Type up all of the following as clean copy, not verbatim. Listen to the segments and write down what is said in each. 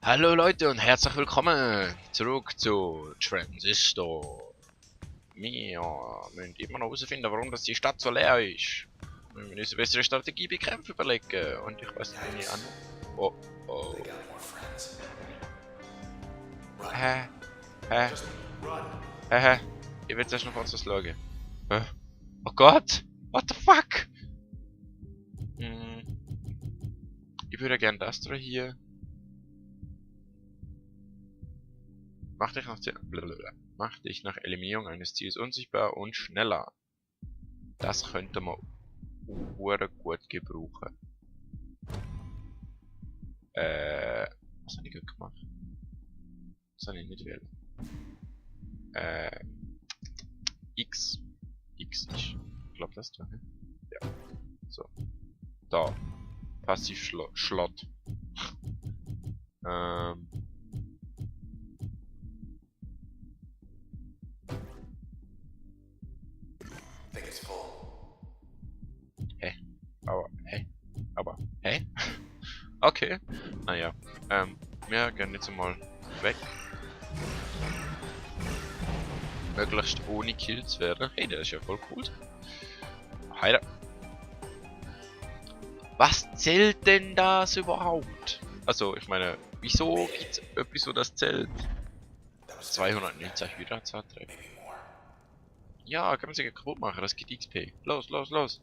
Hallo Leute und herzlich willkommen zurück zu Transistor. Wir müssen immer noch herausfinden, warum das die Stadt so leer ist. Wir müssen uns eine bessere Strategie bei Kämpfen überlegen. Und ich weiß nicht, wie ich an. Oh, oh. Hä? Hä? Hä? Ich will zuerst noch kurz was schauen. Hä? Oh Gott! What the fuck? Hm. Ich würde gerne das da hier. Mach dich nach Eliminierung eines Ziels unsichtbar und schneller. Das könnte man gut gebrauchen. Was habe ich gerade gemacht? Was habe ich nicht wählen? X. X ist. Ich glaube das da, ne? Ja. So. Da. Passiv Schlott. Hä? Aber, hä? Okay. Naja. Wir gehen jetzt mal weg. Möglichst ohne Kill zu werden. Hey, der ist ja voll cool. Heide. Was zählt denn das überhaupt? Also, ich meine, wieso gibt es etwas, so das zählt? 219 Hydratsatreff. Ja, kann man sich kaputt machen, das gibt XP. Los, los, los.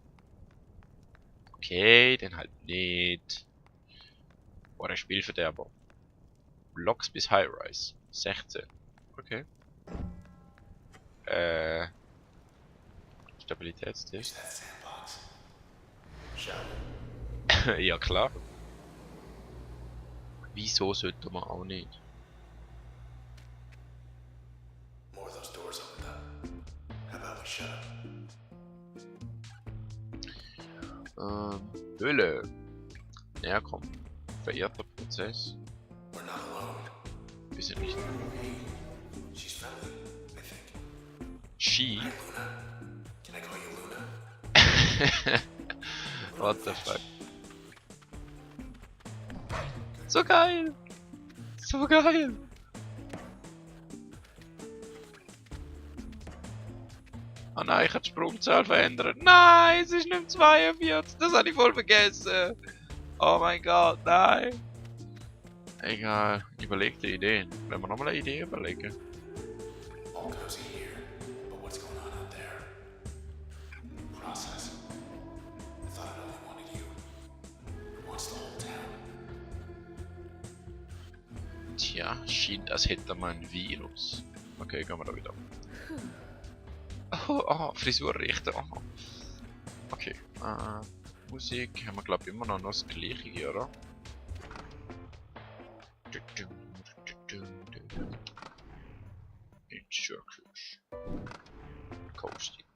Okay, den halt nicht. Boah, der Spielverderber. Blocks bis High Rise. 16. Okay. Stabilitätstest. Ja, klar. Wieso sollte man auch nicht? Höhle. Ja, komm. Verehrter Prozess. Wir sind nicht. She? What the fuck? So geil! So geil! Oh nein, ich kann die Sprungzahl verändern. Nein, es ist nicht mehr 42. Das habe ich voll vergessen. Oh mein Gott, nein. Egal, überlegte Ideen. Wenn wir nochmal eine Idee überlegen. Tja, schien, als hätte man ein Virus. Okay, gehen wir da wieder. Oh, Frisur richten. Oh. Okay, Musik haben wir glaube ich immer noch das gleiche, oder? In circles. Coasting.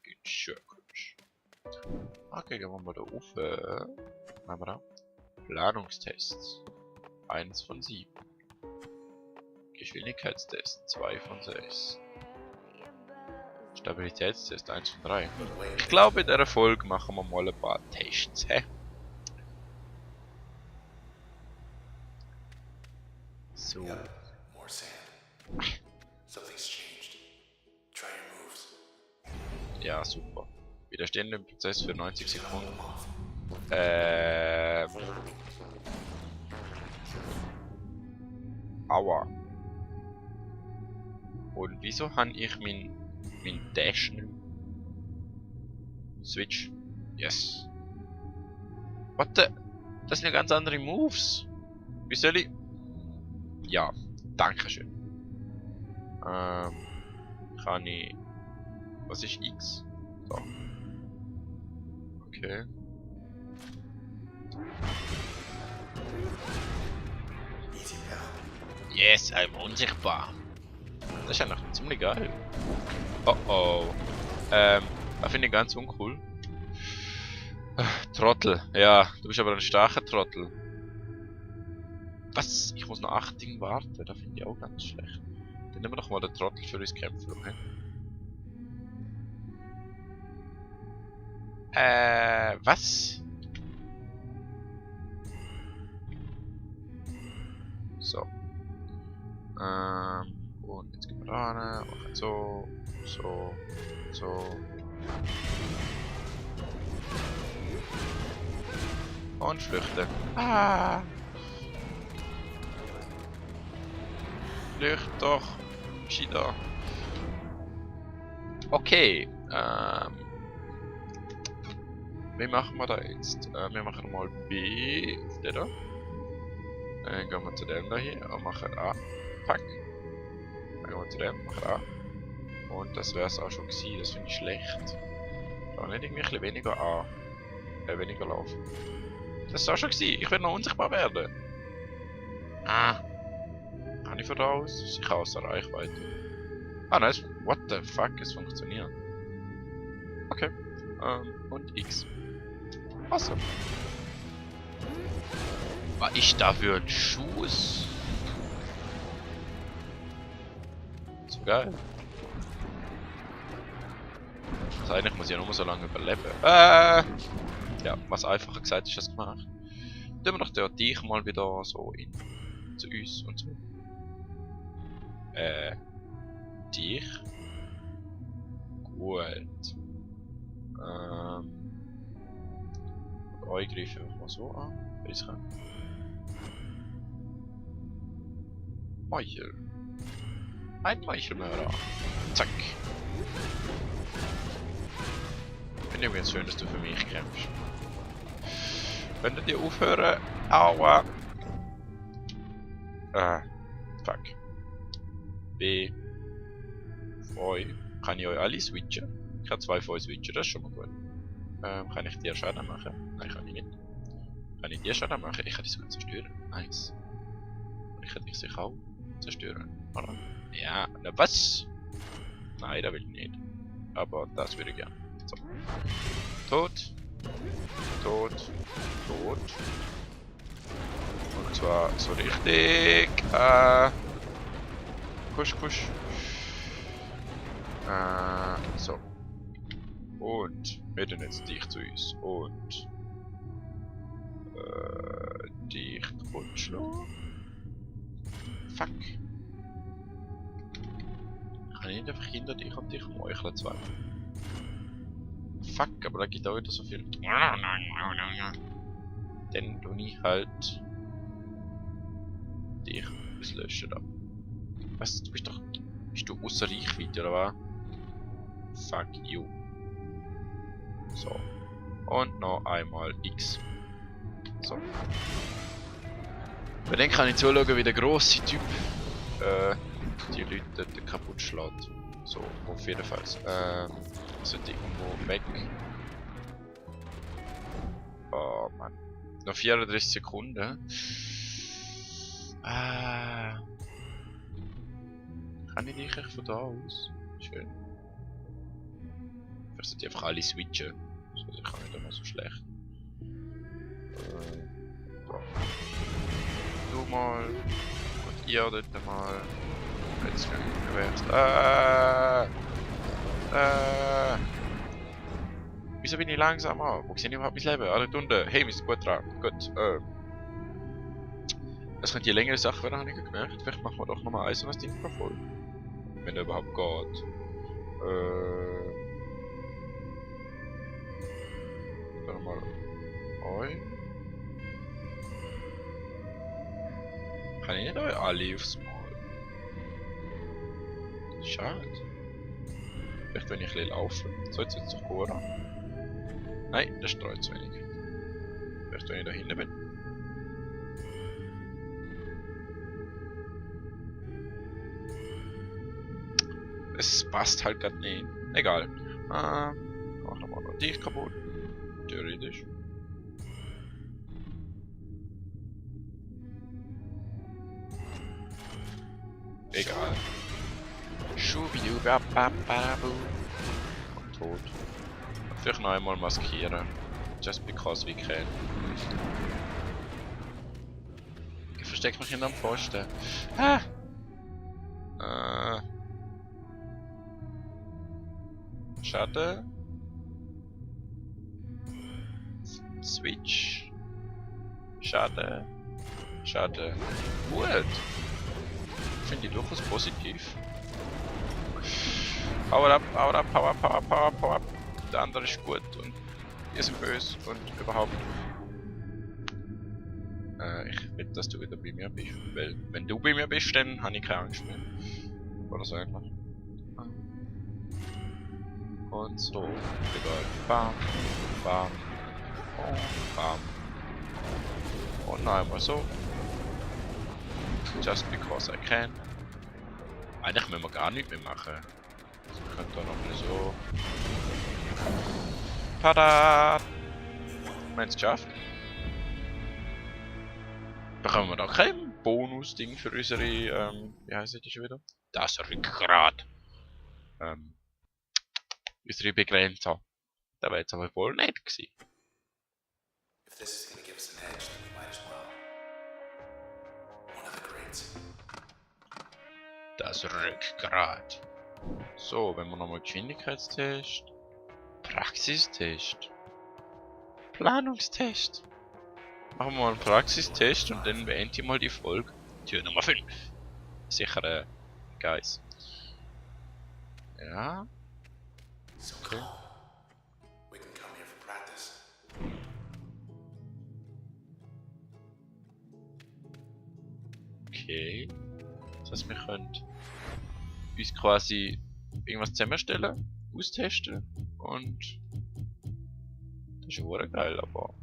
In circles. Okay, gehen wir mal da rauf. Haben wir da? Planungstests. 1 von 7. Geschwindigkeitstest 2 von 6. Stabilitätstest 1 von 3. Ich glaube, in der Folge machen wir mal ein paar Tests, hä? So. Ja, super. Widerstehen dem Prozess für 90 Sekunden. Aua. Und wieso habe ich mein Dash nicht? Switch. Yes. What the? Das sind ja ganz andere Moves. Wie soll ich? Ja, dankeschön. Kann ich... Was ist X? So. Okay. Yes, I'm unsichtbar. Das ist ja noch ziemlich geil. Oh oh. Das finde ich ganz uncool. Trottel. Ja, du bist aber ein starker Trottel. Was? Ich muss noch 8 Dinge warten. Das finde ich auch ganz schlecht. Dann nehmen wir doch mal den Trottel für uns kämpfen, okay? Was? So. Und jetzt gehen wir da rein, machen so, so, so. Und flüchten. Ah! Flücht doch! Shida. Okay. Wie machen wir da jetzt? Wir machen mal B auf den da. Dann gehen wir zu dem da hier und machen A. Pack. Dann gehen wir zu dem, machen A. Und das wäre es auch schon gewesen, das finde ich schlecht. Da nicht irgendwie ein bisschen weniger A. Weniger laufen. Das ist auch schon gewesen, ich will noch unsichtbar werden. Ah. Kann ich von da aus? Ich außer Reichweite. Ah nein, what the fuck, es funktioniert. Okay. Und X. Awesome. War ich dafür ein Schuss? So geil. Also eigentlich muss ich ja nur so lange überleben. Ja, was einfacher gesagt ist das gemacht. Tun wir doch dort dich mal wieder so in zu uns und so. Dich. Gut. Euch greife ich mal so an. Bisschen. Meuchel. Ein Meuchelmörder. Zack. Finde ich übrigens schön, dass du für mich kämpfst. Könntet ihr aufhören? Aua. Fuck. B. Auf euch. Kann ich euch alle switchen? Ich kann 2 von euch switchen, das ist schon mal gut. Kann ich dir Schaden machen? Nein, kann ich nicht. Kann ich dir Schaden machen? Ich kann dich sogar zerstören. Nice. Ich kann dich sicher auch zerstören, oder? Ja, na was? Nein, das will ich nicht. Aber das würde ich gerne. So. Tot. Tot. Tot. Und zwar so richtig. Kusch, kusch. So. Und wir tun jetzt dich zu uns. Und dich kaputt schlagen. Fuck. Kann ich nicht einfach hinter dich und dich meucheln zwei? Fuck, aber da geht auch wieder so viel. Dann tue ich halt dich auslöschen da. Was? Du bist doch. Bist du außer Reichweite oder was? Fuck you. So. Und noch einmal X. So. Bei dem kann ich zuschauen, wie der grosse Typ die Leute dort kaputt schlägt. So, auf jeden Fall. Sind irgendwo weg. Oh Mann. Noch 34 Sekunden. Kann ich dich echt von da aus? Schön. Vielleicht sind die einfach alle switchen. Das ist sicher nicht immer so schlecht. So. Du mal. Und ihr dort mal. Jetzt kann ich gewährt. Wieso bin ich langsamer? Wo sehe ich überhaupt mein Leben? Alle Stunden. Hey, wir sind gut dran. Gut. Das könnte eine längere Sache werden, habe ich gemerkt. Vielleicht machen wir doch nochmal eins und das Ding voll. Wenn der überhaupt geht. Dann mal. Oi. Kann ich nicht euch alle aufs Mal? Schade. Vielleicht wenn ich ein bisschen laufe. So, jetzt doch gut an. Nein, das streut zu wenig. Vielleicht wenn ich da hinten bin. Es passt halt grad nicht. Egal. Mach nochmal noch dich kaputt. Theoretisch. Egal. Schubidu bababu. Und tot. Vielleicht noch einmal maskieren. Just because we can. Ich versteck mich hinterm Pfosten. Ah! Schade. Switch. Schade. Schade. Gut. Finde ich durchaus positiv. Power up, power up, power up, power up, power up, power up. Der andere ist gut und ihr seid böse und überhaupt. Ich will, dass du wieder bei mir bist. Weil, wenn du bei mir bist, dann habe ich keine Angst mehr. Oder so einfach. Und so. Wieder bam, bam, und bam. Und noch einmal so. Just because I can. Eigentlich müssen wir gar nichts mehr machen. Also wir können da noch mal so. Tada! Wir haben es geschafft. Bekommen wir da kein Bonus-Ding für unsere, wie heisst die schon wieder? Das Rückgrat. Unsere Begrenzer. Da wäre jetzt aber wohl nett gewesen. If this is gonna give us an edge, then we might as well. One of the greats. Das Rückgrat. So, wenn wir nochmal Geschwindigkeitstest, Praxistest, Planungstest. Machen wir mal einen Praxistest und dann beende ich mal die Folge. Tür Nummer 5. Sicher, Guys. Ja. So calm. We can come here for practice. Okay. Das heißt, wir können uns quasi irgendwas zusammenstellen, austesten und das ist ja geil, aber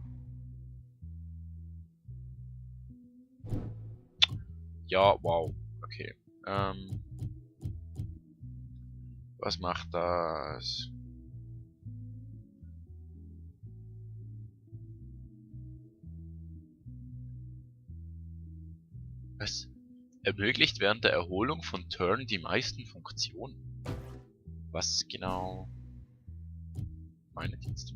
ja, wow, okay. Was macht das? Was? Ermöglicht während der Erholung von Turn die meisten Funktionen. Was genau meint ihr jetzt?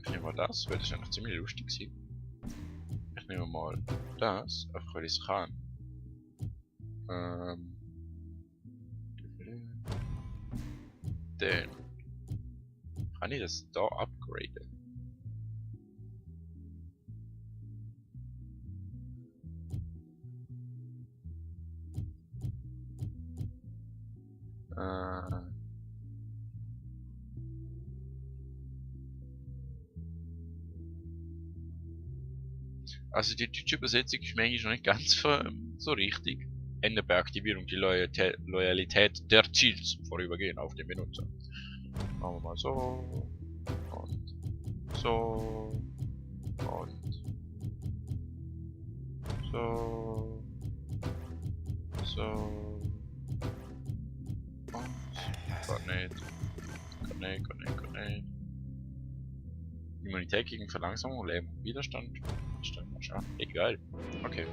Ich nehme mal das, weil das ja noch ziemlich lustig ist. Ich nehme mal das, einfach weil ich es kann. Dann kann ich das da upgraden. Also die deutsche Übersetzung ist mir eigentlich noch nicht ganz so richtig. Ändert bei Aktivierung die Loyalität der Ziels vorübergehend auf den Benutzer. Machen wir mal so und so und so so und Kann nicht. Immunität gegen Verlangsamung, Leben, Widerstand. Egal. Okay.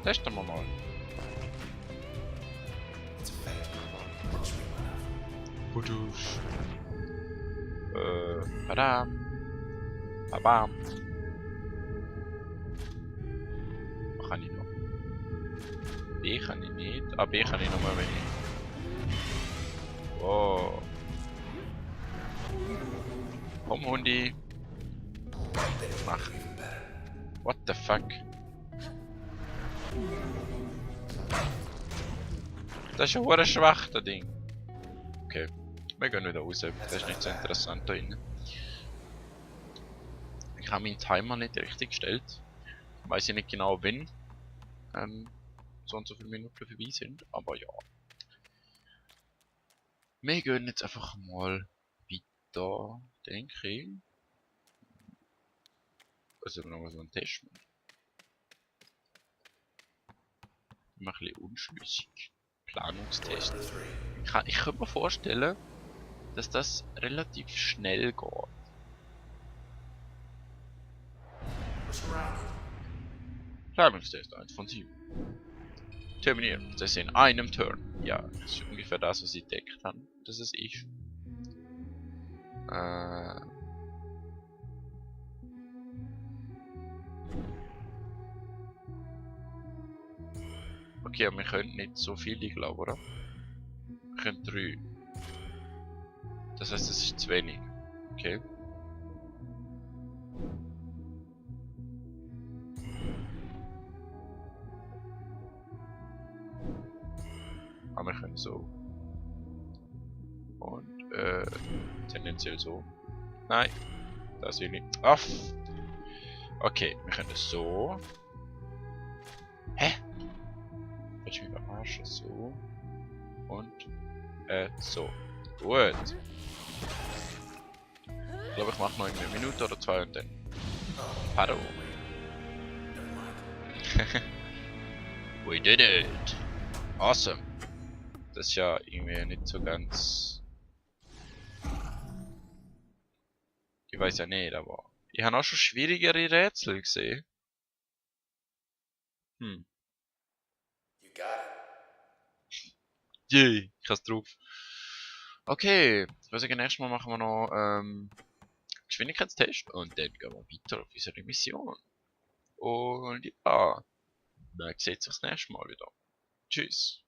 Testen wir mal. It's a fate. Which we will have. Budusch. Badam. Babam. Was kann ich noch? B kann ich nicht. Ah, B kann ich nochmal wenn ich. Oh. Komm, Hundi. Mach. What the fuck? Das ist ja hure schwach, das Ding. Okay. Wir gehen wieder raus. Das ist nicht so interessant da innen. Ich habe meinen Timer nicht richtig gestellt. Weiß ich nicht genau wann. So und so viele Minuten vorbei sind, aber ja. Wir gehen jetzt einfach mal weiter, denke ich. Also nochmal so ein Test. Immer ein bisschen unschlüssig. Planungstest. Ich könnte mir vorstellen, dass das relativ schnell geht. Planungstest 1 von 7. Terminieren. Das in einem Turn. Ja, das ist ungefähr das, was ich entdeckt habe, dass es ist. Okay, aber wir können nicht so viel, ich glaube, oder? Wir können 3. Das heißt, das ist zu wenig. Okay. Aber wir können so. Und, tendenziell so. Nein, das will ich nicht. Ach! Okay, wir können so. Hä? Willst du mich verarschen? So. Und, so. Gut. Ich glaube, ich mache noch eine Minute oder zwei und dann. Hallo. We did it! Awesome! Das ist ja irgendwie nicht so ganz. Ich weiß ja nicht, aber. Ich habe auch schon schwierigere Rätsel gesehen. Hm. You got it. Yay, ich hab's drauf. Okay, ich würde sagen, nächstes Mal machen wir noch Geschwindigkeitstest und dann gehen wir weiter auf unsere Mission. Und ja, man sieht sich das nächste Mal wieder. Tschüss.